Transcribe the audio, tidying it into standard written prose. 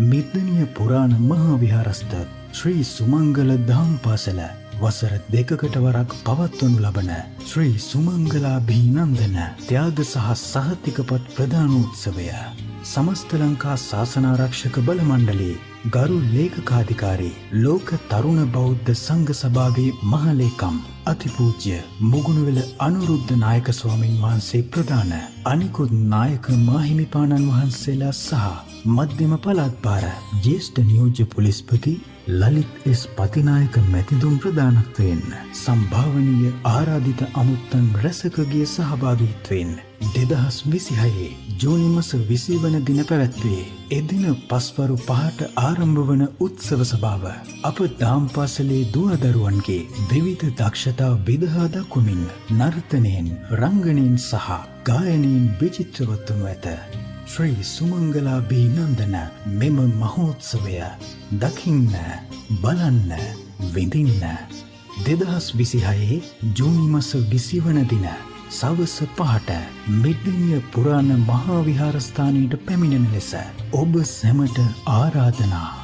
මිද්දනිය පුරාණ මහා විහාරස්ථ ශ්‍රී සුමංගල දහම් පාසල වසර දෙකකට වරක් පවත්වනු ලබන ශ්‍රී සුමංගලාභිනන්දන ත්‍යාග සහ සහතිකපත් ප්‍රධානෝත්සවය සමස්ත ලංකා ශාසනාරක්ෂක බල මණ්ඩලයේ ගරු ලේකකාධිකාරී, ලෝක තරුණ බෞද්ධ සංඝ සභාවේ මහලේකම් අතිපූජ්‍ය මුගුණවෙල අනුරුද්ධ නායක ස්වාමින් වහන්සේ ප්‍රධාන අනිකුත් නායක මාහිමිපාණන් වහන්සේලා සහ මධ්‍යම පළාත් භාර ජ්‍යෙෂ්ඨ නියෝජ්‍ය පොලිස්පති ලලිත් එස් පතිනායක මැතිතුන් ප්‍රධානත්වයෙන් සම්භාවනීය ආරාධිත අමුත්තන් රැසකගේ සහභාගීත්වයෙන් 2026 ජූනි මස 20 වන දින පැවැත්වේ. එදින පස්වරු 5ට ආරම්භ වන උත්සව සභාව අප දහම් පාසලේ දුව දරුවන්ගේ විවිධ දක්ෂතා විදහා දක්වමින් නර්තනයෙන්, රංගනයෙන් සහ ගායනයෙන් විචිත්‍රවත් වනු ඇත. ශ්‍රී සුමංගලාභිනන්දන මෙම මහෝත්සවය දකින්න, බලන්න, විඳින්න 2026 ජූනි මස 20 වන දින සවස 5ට මිද්දෙනිය පුරාණ මහා විහාරස්ථානයට පැමිණෙන ලෙස ඔබ සැමට ආරාධනා.